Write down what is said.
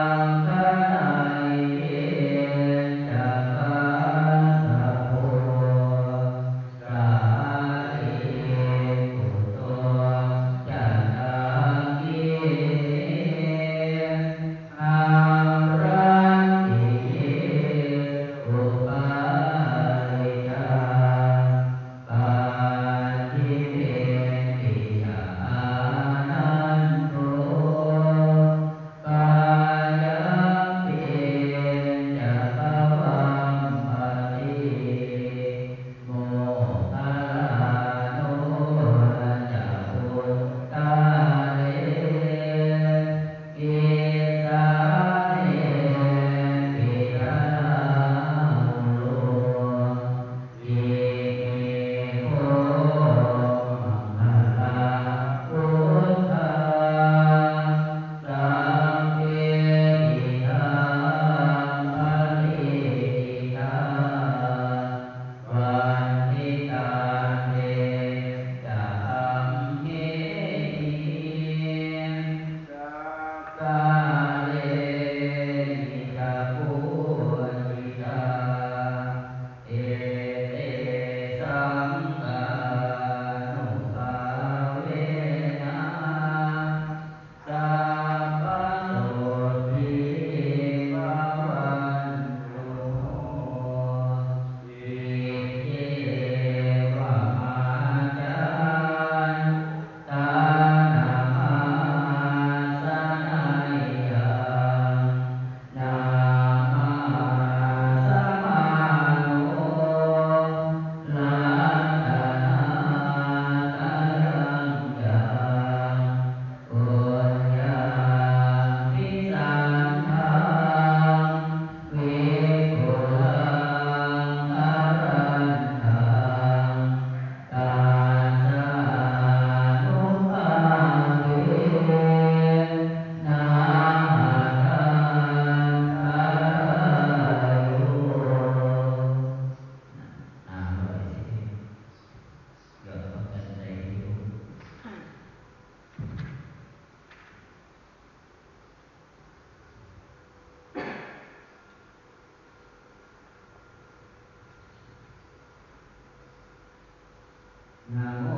ສັງຄະນາຍເອ ຈັກກາສະໂພ ສາລີປຸໂຕ ຈາຕະກິເມ ຫະລັນຕິເຍ ອຸປາລິດາ ປັດຖິເມປິ ຈະອານັນໂທ ກາຍັມປິ ຈັກກະວັມປະຕິ ໂມກຄະລາໂນ ຈະອຸດຕະເຣ ອີສາເນປິ ທະລາຫຸໂລ ອິເມ ໂພ ມັງຄະລາພຸດທາ ສັບເພ ທິດທັງ ປະຕິດຖິຕາ ວັນທິຕາ ເທ ຈະ ກຳ ເມ ຫິ ສັກກາເລ ນິ ຈະ ປູ ຈິຕາ ເອ ເຕ ສັງກາ ນຸພາເວນາ ສັບພະໂສດຖິ ພະວັນຕຸ ໂນ ອິດທິ ເອ ວະ ມະ ຈານ ຕານະ ມະ ສະນາຍັງ ນະ ມະ ສະ ມະ ໂນ ລັດຕະນະຕະຍັງ ຍັງ ປຸນຍັງ ພິສັນທັງ ວິປຸລັງ ອະລັນຕັງ ຕັດສະອານຸພາເວ ນະ ຫະຕັນຕະລາໂຍ ນາງຮ້ອຍສິບເອັດ ຍອດຄວາມຕັ້ງໃຈຢູ່. ນາງ